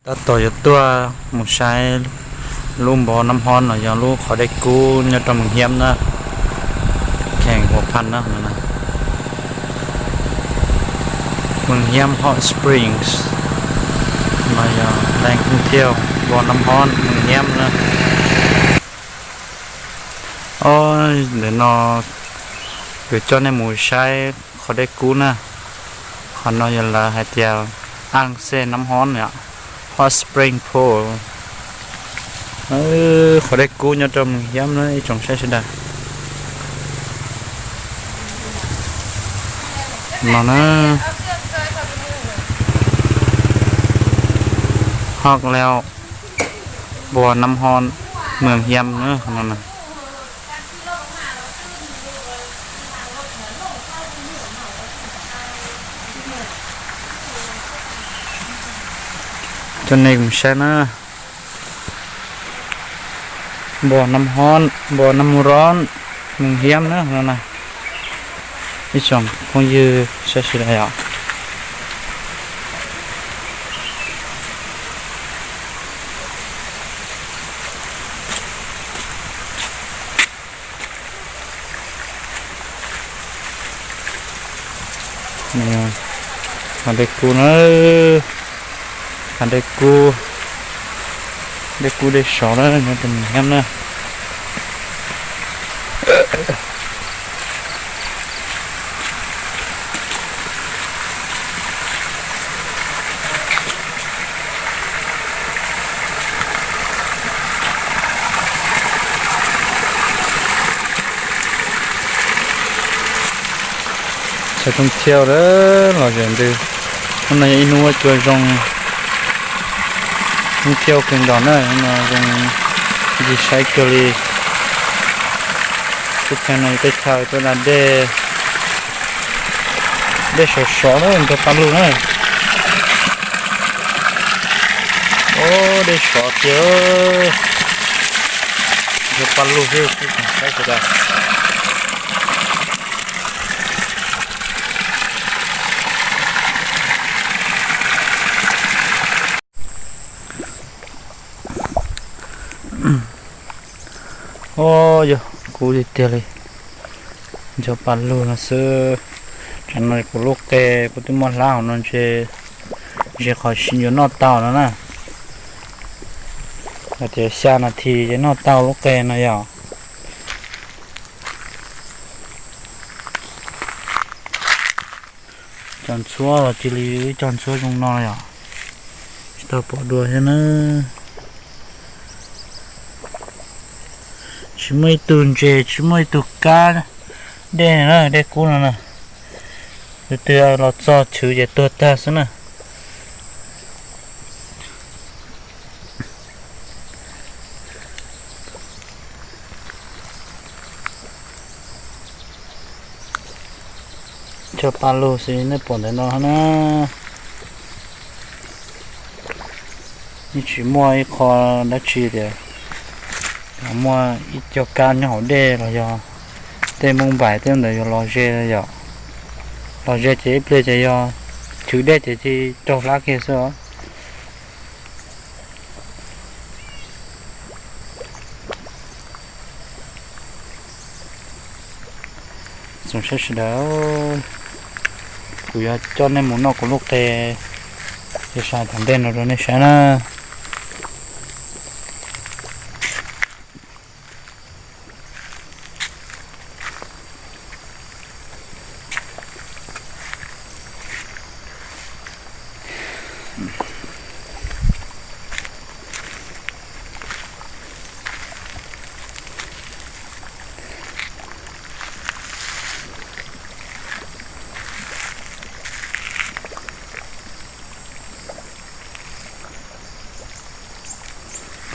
Tab tom yuav tuaj mus saib lub npoo Nab Hob no yog lub qhov dej kub nyob rau Mees Hiab na, kheem Huas Phas na. Mees Hiab Hot Springs no yog leej thoob thiaj npoo Nab Hob Mees Hiab na. Ntawm no kuv coj nej mus saib qhov dej kub na. Qhov no yog lawv hais tias Aaj Xej Nab Hob, Hot Spring Pool. Qhov dej kub nyob rau Mees Hiab na ib tsoom saib sawv daws. No na, Hot Leo Npoo Nab Hob Mees Hiab na. Coj nej mus saib na, npoo Nab Hob, npoo Nab Hob Mees Hiab na no na. Ib tsoom phooj ywg saib sawv daws yom. Hav dej kub na, hav dej kub, dej kub dej sov na, nyob rau Mees Hiab na. Txhais tooj thiaj los zem ntws. Hnub no yog ib hnub ua cua zoo, hnub thiaj kawg nkaus na, no zoo ncig saib cuag li. Teb chaws no yog teb chaws tuaj da dej, dej sov sov na, nrog paj lug na. Dej sov tiag, nrog paj lug xwb, saib sawv daws. Yog kub tiag tiag li, nrog paj lug no xwb. Tsam no kuv lub qe kuv twb muab hlab hauv no ntshe, ntshe qhov tsis yuav noj tau no na. Hais tias xya nas this ces noj tau lub qe no yog. Cov ntxhuab los cia li ib co ntxhuab zoo no yom, tsis tau pom dua thiab na. Tsis muaj ib tug ntses, tsis muaj ib tug kab dej na, dej kub no na. Tus twg los txog chwv ces tuag tag xwb na. Cog paj lug xwb nej pom ntawm no na. Yeej tsis muaj ib qho dab tsi tias muaj ib co kab nyob hauv dej los yog tej moob npaim tej ntawd yuav los ze yom. Los ze ces ib pliag ces yog chwv dej ces cia li raug hlab kiag xwb os. Tsoom saib sawv daws, kuv yuav coj nej mus noj kuv lub qe, ces sa tom ntej no rau nej saib na.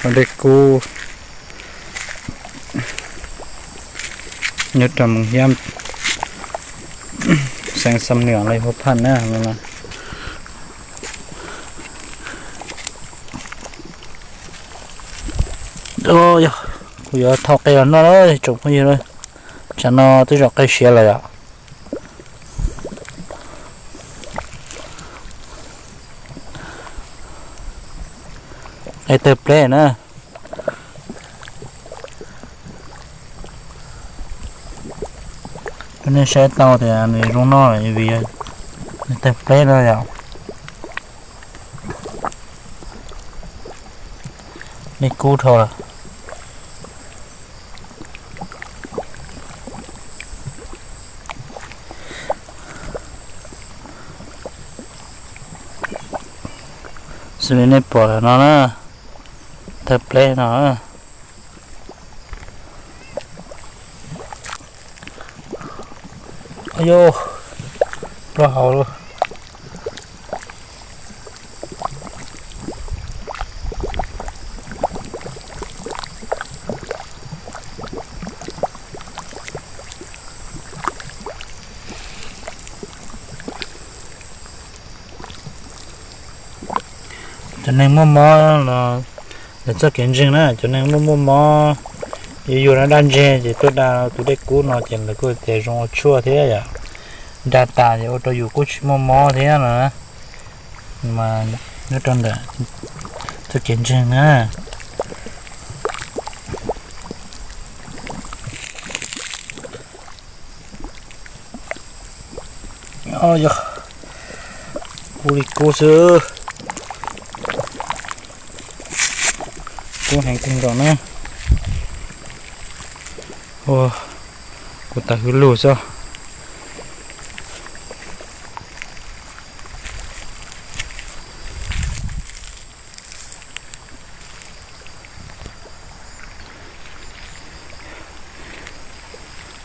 Qhov dej kub nyob rau Moos Hiab, xeev Xam Nuam, lawv hu Phaj na. Yog kuv yuav thau qe los noj, tsoom phooj ywg, tsam no twb zaum qe siav lawm yom. Qe tawg pleb na. Rau nej saib tau tias nws zoo noj vim nws tawg pleb no yom. Li kub dhau lawm. Xws li nej pom ntawm no na, tawg pleb no. Yog, ploj hauv lawm. Cov neeg muaj mob los, lawv txoj kev ntseeg na, cov neeg muaj muaj mob, yus yug dab ntseg ces tuaj da tus dej kub no ces lawv kuj tias zoo ua tshuaj thiab yom. Da tas ces ua rau yus kuj tsis muaj mob thiab no. Mas nyob rau ntawm txoj kev ntseeg na. Yog, kub li kub xwb. Kub heev kawg nkaus na. Ua, kuv tas hwj lug xwb.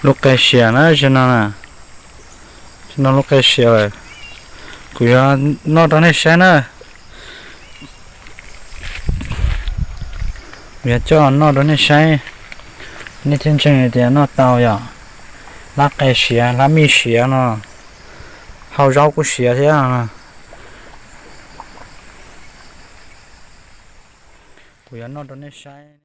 Lub qe siav na, no, no lub qe siav lawm. Kuv yuav noj rau nej saib na. Kuv yuav coj noj rau nej saib, nej thiaj ntseeg tias noj tau yom. Hlab qe siav, hlab mij siav no, hau zaub kuj siav thiab. Kuv yuav noj rau nej saib.